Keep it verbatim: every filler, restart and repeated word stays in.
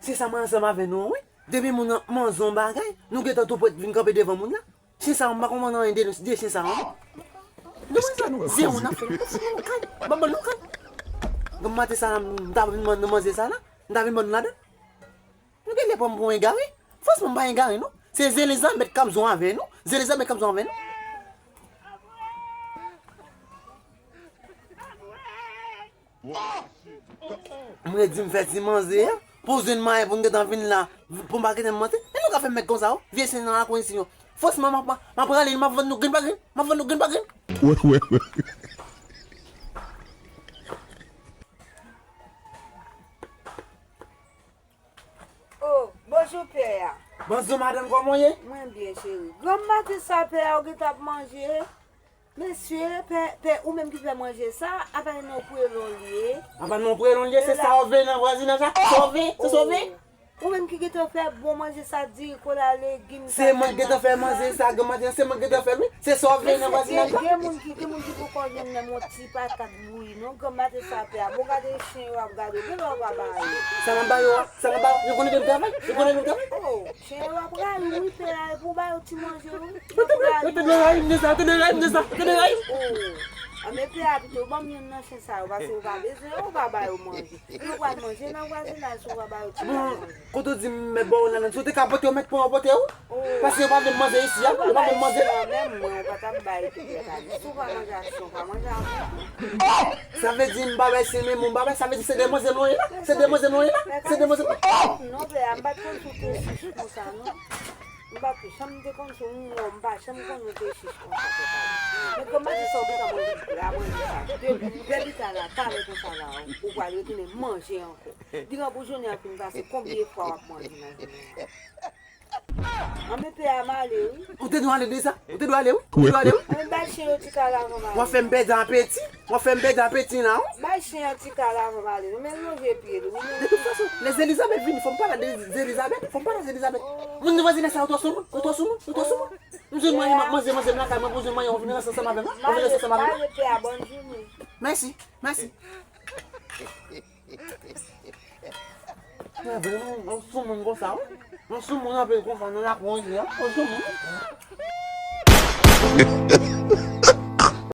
Se sa mwen ansanm avè nou an, wi. Depi moun nan manzè yon bagay, nou gentan tou prèt vin kanpe devan moun nan. Chen sa a, m pa konprann anyen de, de chen sa a, non. Nou manzè, zewo n ap fè, nou pa fè nou kay, m pa ban nou kay. Granm maten sa la, m ta vin ban nou manzè sa la, m ta vin ban nou ladan. Nou genlè pran m pou yon egare. Fransman, m pa egare, non. Se Zelizabèt k ap zwen avè nou. Zelizabèt k ap zwen avè nou. Mwen di m fè ti manzè a, pou jwenn mwayen pou n gentan vin la, pou m pa kite m monte. E nou ka fè m mèt konsa, wi. Vye chen nan lakou isi, non. Fransman, m ap, m ap rale, m ap vann nou grenn pa grenn. M ap vann nou grenn pa grenn. Wè, wè, wè. Oh, bonjou pè a. Bonjou madanm, kòman w ye? Mwen byen cheri. Granm maten sa pè a ou gentan ap manje. Mesye, pè, pè, ou menm ki fè manje sa, apa non pwelon l ye? Apa non pwelon l ye, se sove nan vwazinaj la. Sove, se sove. Ou menm ki gentan fè bon manje sa, diri, kola, legim, se mwen ki gentan fè manje sa, granm maten, se mwen ki gentan fè l, wi. Se sove nan vwazinaj la. Gen moun ki, gen moun ki poko jwenn menm yon ti patat bouyi, non, granm maten sa pè a. Bon, gade chen yo ap gade w, gen lè w pa ba yo. Sa m ap ba yo a? Sa m ap ba yo? Yo konnen ke m travay? Yo konnen ke m travay? Oh, chen yo ap rayi w, wi, pè a, epi w ba yo ti manje, wi. Yo te dwe, yo te dwe rayi m de sa, yo te dwe rayi m de sa, yo te dwe rayi m. Oh, anben pè a, pito ban m youn nan chen sa yo, paske w pa bezwen yo, w pa ba yo manje. Yo pral manje nan vwazinaj si w pa ba yo ti manje. Kote w di m mèt ba w nan, si w te ka pote, w mèt pran w pote w. Paske yo pa vle m manje isi a, yo pa vle m manje. Menm mwen, ou pa t ap bay tout lè pa. Si w pa manje ak chen, ou pa manje ak mwen. Sa vle di m pa bay chen menm, m pa bay, sa vle di se de manzè mwen ye la? Se de manzè mwen ye la? Se de manzè mwen. Non, pè a, m pa t konn si w te chich konsa, non. M pa t janm te konn si w, non, m pa janm konn ou te chich konsa, pè pa. Men kòman di sa, ou gentan manje gra manje sa. De, de pita la, talè konsa la, ou pral retounen manje ankò. Diran pou jounen an fin pase, konbyen fwa w ap manje nan jounen an? Anben pè a m ale wi. Ou te dwe ale deja. Ou te dwe ale wi. Ou te dwe ale wi. Anben bay chen yo ti kal avan m ale. W ap fè m pèdi apeti. W ap fè m pèdi apeti la wi. Bay chen an ti kal avan m ale. Nou men lonje pye li wi. De tout fason, lè Zelizabèt vini, fò m pale de Zelizabèt. Fò m pale de Zelizabèt. Moun nan vwazinaj sa yo twò sou moun. Yo twò sou moun. Yo twò sou moun. M jwenn mwayen m ap manje, manje m lakay mwen, pou jwenn mwayen w vin ranse ansanm avè m. W vin ranse ansanm avè m. Mèsi. Mèsi. Mwen vrèman, mwen soumoun konsa, wi. Mwen soumoun anpil konsa nan lakou isi a. Mwen soumoun.